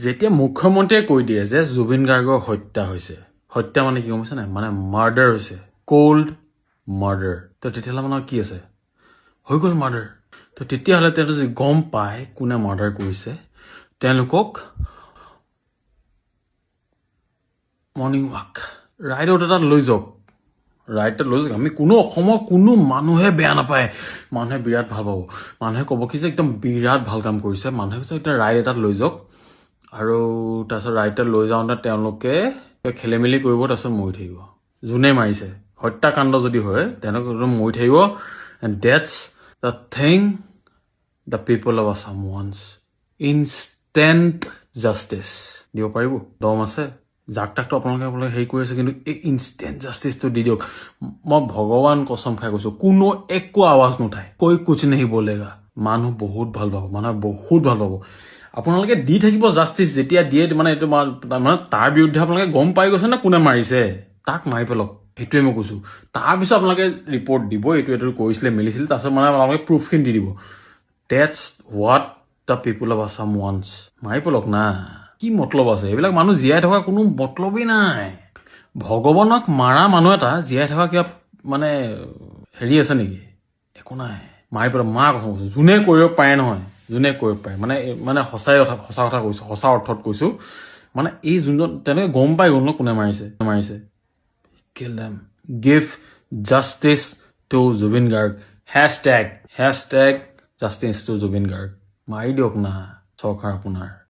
যেতিয়া মুখ্যমন্ত্ৰীয়ে কৈ দিয়ে যে জুবিন গাৰ্গৰ হত্যা হৈছে, হত্যা মানে কি গম পাইছে নাই? মানে মাৰ্ডাৰ হৈছে, কল্ড মাৰ্ডাৰ। তো তেতিয়াহ'লে মানে কি আছে, হৈ গ'ল মাৰ্ডাৰ। তো তেতিয়াহ'লে তেওঁলোকে যদি গম পায় কোনে মাৰ্ডাৰ কৰিছে, তেওঁলোকক মৰ্ণিং ৱাক ৰাইডত এটা লৈ যাওক, ৰাইড এটা লৈ যাওক। আমি কোনো অসমৰ কোনো মানুহে বেয়া নাপায়, মানুহে বিৰাট ভাল পাব। মানুহে ক'ব কি যে একদম বিৰাট ভাল কাম কৰিছে। মানুহে কৈছে এতিয়া ৰাইড এটাত লৈ যাওক, আৰু তাৰপিছত ৰাইড এটা লৈ যাওঁতে তেওঁলোকে খেলি মেলি কৰিব, তাৰপিছত মৰি থাকিব। যোনে মাৰিছে, হত্যাকাণ্ড যদি হয়, তেওঁলোকে একদম মৰি থাকিব। And that's the thing the people of Assam wants, instant justice. দিব পাৰিব, দম আছে। যাক তাকতো আপোনালোকে হেৰি কৰি আছে, কিন্তু এই ইনষ্টেণ্ট জাষ্টিছটো দি দিয়ক। মই ভগৱান কচম খাই কৈছোঁ, কোনো একো আৱাজ নুঠায়, कोई कुछ नहीं बोलेगा। মানুহ বহুত ভাল পাব, মানুহে বহুত ভাল পাব। আপোনালোকে দি থাকিব জাষ্টিছ যেতিয়া দিয়ে, মানে এইটো মানে তাৰ বিৰুদ্ধে আপোনালোকে গম পাই গৈছে নে কোনে মাৰিছে, তাক মাৰি পেলাওক, সেইটোৱে মই কৈছোঁ। তাৰপিছত আপোনালোকে ৰিপৰ্ট দিব, এইটো এইটো কৰিছিলে মেলিছিল, তাৰপিছত মানে আপোনালোকে প্ৰুফখিনি দি দিব। That's what the people of Assam wants. মাৰি পেলাওক না, কি মতলব আছে? এইবিলাক মানুহ জীয়াই থকা কোনো মতলবেই নাই। ভগৱানক মাৰা মানুহ এটা জীয়াই থকা কিবা মানে হেৰি আছে নেকি? একো নাই। মাৰি পেলাওক, মা কথা কৈছোঁ, যোনে কৰিব পাৰে নহয়, যোনে কৰিব পাৰে, মানে মানে সঁচাই কথা, সঁচা কথা কৈছোঁ, সঁচা অৰ্থত কৈছোঁ। মানে এই যোনজন তেনেকৈ গম পাই গ'ল ন কোনে মাৰিছে, মাৰিছে, kill them. Give justice to Zubeen Garg. Hashtag, #JusticeToZubeenGarg. মাৰি দিয়ক না চৰকাৰ আপোনাৰ।